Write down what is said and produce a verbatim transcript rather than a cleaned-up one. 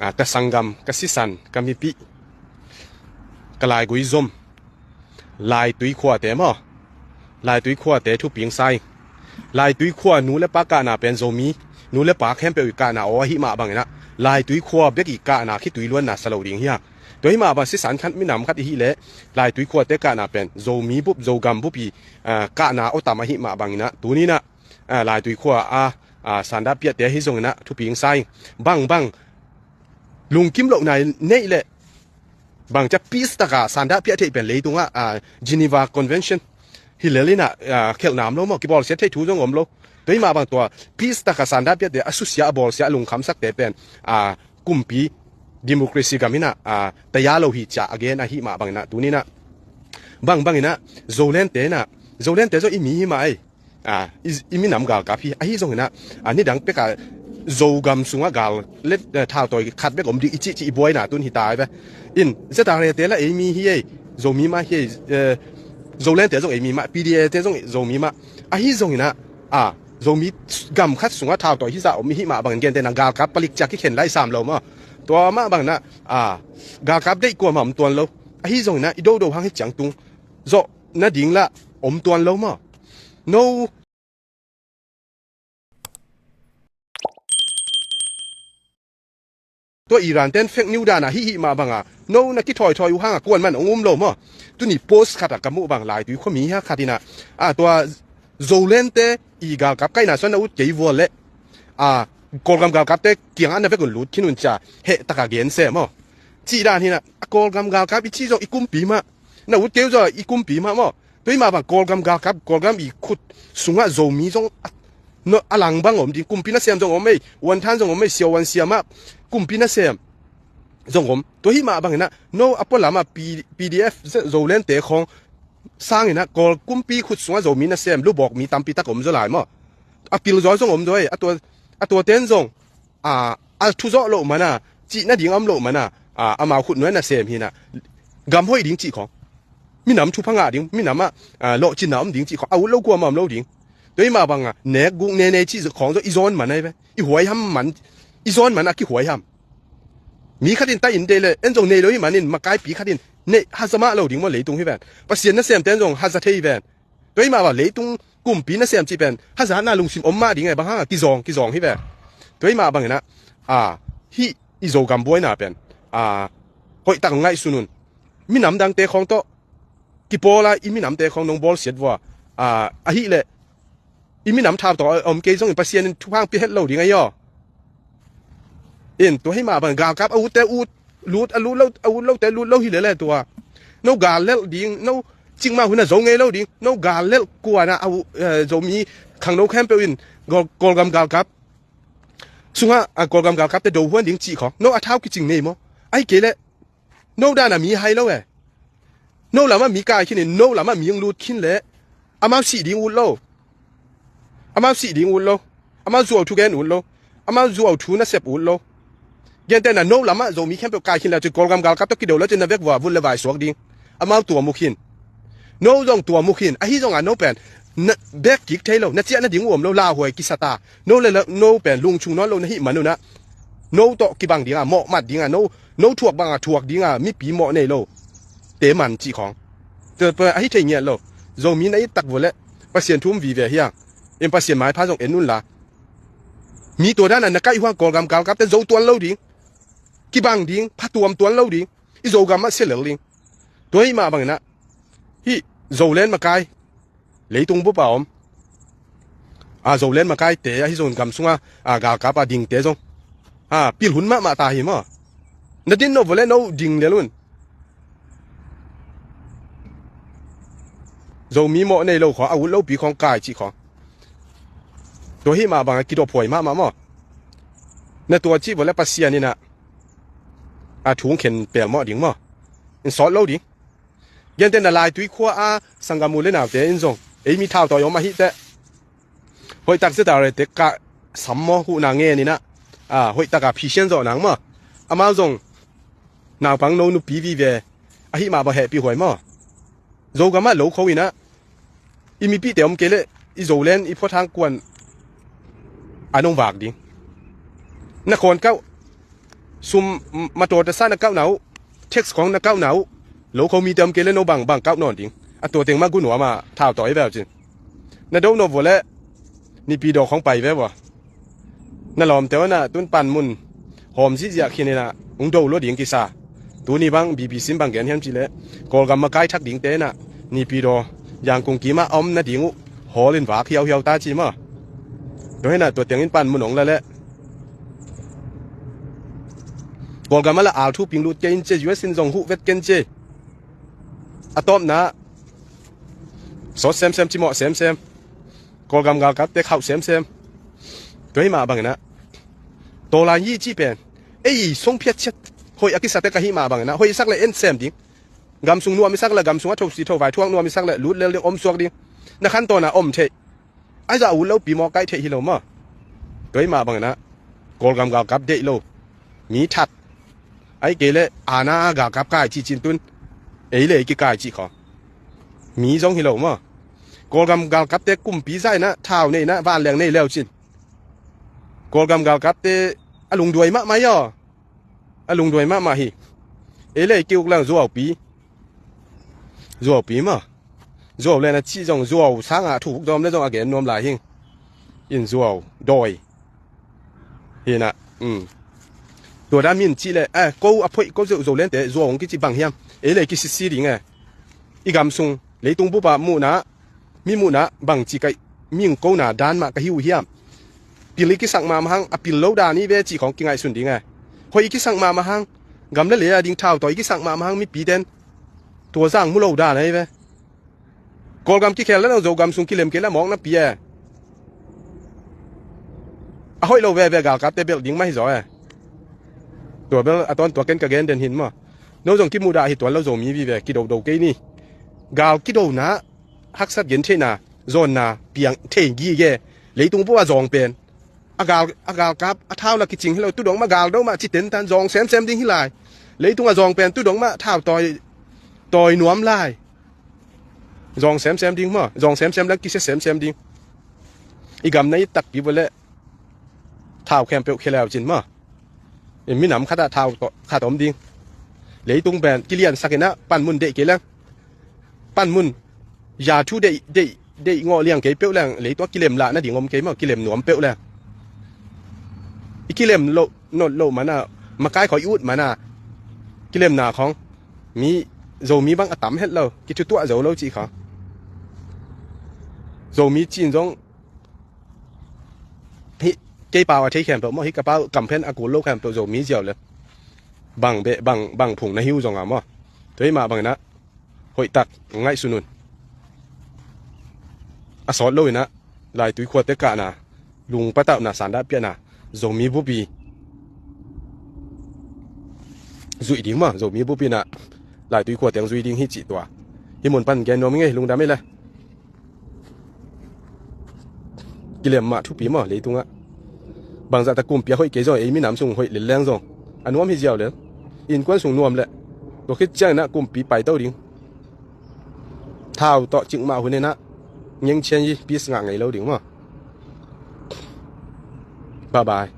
a, ka sanggam, ka sisan, ka mipih, ka laigui zom, Laitui khuate maw? Laitui khuate thuping sa ing. Laitui khua nu le pa kahna pen Zomi nu le pa khempeuh i kahna aw ahih mah bangin ah, Laitui khua bek i kahna khitui luanna sa lo ding hi hang. Tua ahih mah bang sisan khat minam khat i hih leh Laitui khuate kahna pen Zomi bup, Zogam bup i, ah, kahna aw tam ahih mah bangin ah, tuni-in ah, ah, Laitui khua a, ah, sandahpiahte ahi zongin ah thuping sa ing. Bangbang lungkim lohna i neih leh bangcia peace taka sandahpiah theih pen leitungah, ah, Geneva Convention hi lel in ah, ah, khelhna om lo maw, kibawlsiat theih thu zong om lo. Tua ahih mah bang tua peace taka sandahpiahte a susia, a bawlsia, a lungkhamsakte pen, ah, kumpi democracy gam in ah, ah, taya lo hi ci-a a gen ahih mah bangin ah tuni-in ah bangbangin ah Zolente in ah, Zolente zong i mi hi mah ei. Ah, i, i minam galkap hi, ahi zongin ah, ah, nidang pek a Zogam sungah gal le, eh, thautawi khat bek om ding i cihcih i buaina tun hi ta hi ve. In, ZRA te lah ei mi hi ei, Zomi mah hi ei, eh, Zolente zong ei mi mah, PDA te zong Zomi mah. Ahi zongin ah, ah, Zomi gam khat sungah thautawi hizah om i hih mah bangin gentehna galkap palik ciang kikhen lai sam lo maw. Tua mah bangin ah, ah, galkap deih kuamah om tuan lo. Ahi zongin ah i dodo hang hi ciang tung zawh nading lah om tuan lo maw. No. Tua Iran ten fake news dan a hih hih mah bang a, no na kithawithawi uh hang a kuaman hong um lo maw. Tuni post khat ah ka muh bang Laitui khuami hi a khat in ah, ah, tua Zolente i galkap kaihna sung na ut kei vua leh, ah, Kawlgam galkapte kiangah na vekun lut khin un ci-a heh taka gen se maw. Cih dan hi in ah, a Kawlgam galkap i cih zong i kumpi mah. Na ut kei uh zong i kumpi mah maw. Tua ahih mah bang Kawlgam galkap, Kawlgam i khut sungah Zomi zong a, no, a lang bang om ding, kumpi nasem zong om ei, Uanthan zong om ei, Siaw Uan Siam ah kumpi nasem zong om. Tua ahih mah bangin ah, no, a pualam ah P-, PDF Zo-, Zolente khawng sangin ah Kawl kumpi khut sungah Zomi nasem lubawk mi tampi tak om zaw lai maw. A pilzaw zong om zaw ei, a tua, a tuaten zong, a, a thuzawh loh man a, cih nading a om loh man a, a, amau khut nuai nasem hi in ah, gam hoih ding cih khawng, minam thupha ngah ding, minam ah, a, lawhcinna om ding cih khawng a ut lo kuamah om lo ding. Tua ahih mah bang a nek guk nene cih khawng zong i zawn man ahi ve. I huaiham man, i zawn man a kihuaiham. Mi khat in ta in deih leh en zong nei lo ahih manin makaipi khat in neih haza mah lo ding maw, leitung hi ven. Pasian nasemte in zong haza thei hi ven. Tua ahih mah bang leitung kumpi nasem cih pen hazatna lungsim om mah ding e, bang hang a kizawng, kizawng hi ve. Tua ahih mah bangin ah, a, hih i Zogam buaina pen, a, hoihtak ngaihsun un. Minam dangte khawng tawh kipawl a, i minamte khawng nong bawlsiat vua, a, ahih leh i minam thautawi a om kei zongin Pasian in thupha hong pia het lo ding ahi aw. In, tua ahih mah bang galkap a utte ut, lut, a lut lo, a ut lote lut lo hi lel e tua. No gal lelh ding, no cikmah hun a zo ngei lo ding, no gal lelh kuan a, a u-, eh, Zomi khangno khempeuh in Kawl-, Kawlgam galkap sungah, a, Kawlgam galkapte do huan ding cih khawng, no a thau kicing nei maw. Ahih kei leh no dan a mi hai lo e. No lamah mi kai khin in, no lamah mi hong lut khin leh amau sih ding ut lo. Amau sih ding ut lo. Amau zuau thugen ut lo. Amau zuau thu nasep ut lo. Gentehna no lamah Zomi khempeuh kai khin leh cin Kawlgam galkap tawh kido leh cin na vek vua vun le vai suak ding. Amau tua mu khin. No zong tua mu khin. Ahi zong a no pen na bek kik thei lo. Na ciah nading uh om lo, lauhuai kisa ta. No le la-, no pen lungchung nawn lo na hih man un ah, no tawh kibang ding a, mawhmat ding a, no, no thuak bang a thuak ding a, mipi mawh nei lo te man cih khawng. Tua pen ahi thei ngiat lo. Zomi na it tak vua leh Pasian thu um vive hi hang. In, Pasian maipha zong en un la. Mi tua dan a na kaih uh hang Kawlgam galkapte zo tuan lo ding, kibang ding, phatuam tuan lo ding, i Zogam ah sia lel ding. Tua ahih mah bangin ah, hih Zoland makai, leitung bup a om, a, Zoland makaite ahi zong gam sungah, a, galkap a dingte zong, a, pilhun mahmah ta hi maw. Na din no vua leh no ding lel un. Zomi mawh nei lo khawng, a ut lopi khawng kai cih khawng. Tua ahih mah bang a kidophuai mahmah maw. Na tua cih vua leh Pasian in ah, a, thu hong khen pelmawh ding maw. In sawt lo ding. Gentehna Laitui khua a sanggam u le naute in zong ei mi thautawi om ahih teh, hoihtak ZRA te ka sam maw, huhna ngen in ah, a, hoihtak a phisian zawh nang maw. Amau zong naupang no nupi vive ahih mah bang hehpih huai maw. Zogam ah lo kho in ah, i mipihte om kei leh i Zoland i phuathang kuan a nong vak ding. Na khawn kauh. Sum matawh tasa na kauhna uh, tax khawng na kauhna uh, lo kho mite om kei le no bang bang kauh nawn ding. A tua teng mah gu nuam a thau tawi veu cin. Na do nop vua le nipi daw khawng pai ve vua. Na lawmte uh na tun panmun hawm zihziah khin inah hong do lua ding kisa. Tuni bang B B C in bang gen hiam cih leh Kawlgam makai thak dingte inah nipi daw Yangon kim ah a om nading uh hawl in vak hiauhiau ta ci maw. Tua hinah tua tiangin panmun hong la leh Kawlgam ah la al thu ping lut kei in cia, U S in zong huh vet ken cia. A tawpna sawt semsem, cimawh semsem. Kawlgam galkapte khauh semsem. Tua hi mah banginah tawlai yi cih pen ei song phiat ciat hoih a kisate ka hih mah banginah hoih i sak le en sem ding. Gam sung nuam i sak le gam sung a thosi thovai thuak nuam i sak le lut lel ding, om suak ding. Na khantawn a om theih. Ahi zah a ut lopi maw kaih theih hi lo maw. Tua hi mah banginah Kawlgam galkap deih lo, mi that, ahih kei leh ana galkap kai cih cin tun ei le ei kikai cih khawng mi zong hi lo maw. Kawlgam galkapte kumpi zah inah thau nei inah vanleng nei leu cin Kawlgam galkapte a lungduai mahmah hi aw. A lungduai mahmah hi. Ei le ei ki-uk leng zuaupi. Zuaupi maw. Zuau le na cih zong zuau sangah thu uk dawm le zong a gen nuam lai hing. In zuau dawi hinah. Tua dan min cih le eh ko a phoih ko zeuh zo lente zuau hong kici bang hiam. Ei le ei kisisi ding eh. I gam sung leitung bup ah muhna, mi muhna bangci kaih, mi hong kona dan mah ka hi uh hiam. Pil i kisak mahmah hang a pil lo dan hi ve cih khawng kingaihsun ding eh. Hoih i kisak mahmah hang, gam le lei a ding thau tawi i kisak mahmah hang mipiten tua zang mu lo dan ahi ve. Kawlgam kikhel le no Zogam sung kilem kei le mawk napi eh. A hoih lo veve galkapte belh ding mah hi zaw eh. Tua bel a tawntua ken ka gen den hin maw. No zong kimuhdah hi tuan lo Zomi vive kidodo kei ni. Gal kidona haksat gen theihna zawnna piang thei gige. Leitung bup a zawng pen a gal, a galkap a thau la kicing hi lo, tudong mah gal do mah ci tentan zawng semsem ding hi lai. Leitung a zawng pen tudong mah thau tawi, tawi nuam lai. Zawng semsem ding maw, zawng semsem le kisia semsem ding. I gam na it takpi vua le thau khempeuh khia leu cin maw. I minam khatah thau khat om ding. Leitung pen kiliansak inah panmun deih kei leng, panmun ya thu deih deih deih ngawh liang kei peuh leng leitung a kilem lah nading om kei maw, kilem nuam peuh leng. I kilem loh, nolh loh mana, makai khawng i ut mana kilemna khawng mi Zomi bang a tam het lo, kithutuah zo lo cih khawng. Zomi cin zong hih kei pau a thei khempeuh maw, hih ka pau kamphen a kul lo khempeuh Zomi ziau le bang beh bang, bang phung na hi uh zong a maw. Tua hi mah banginah hoihtak ngaihsun un. A sawt lo inah laitui khuate kahna, lungpatauhna, sandah piahna, Zomi bupi zuih ding maw, Zomi bupi inah laitui khuate hong zuih ding hi cih tua. Hih mun pan gen nuam hi ngei, lungdam hi le. Kilem mah thupi maw leitungah. Bangzah ta kumpi a hoih kei zong ei minam sung hoih lel leng zong a nuam hi ziau lel. Innkuan sung nuam leh tua khit cianginah kumpi paito ding. Thau tawh cikmah hun inah ngengchian i peace ngah ngei lo ding maw. Bye bye.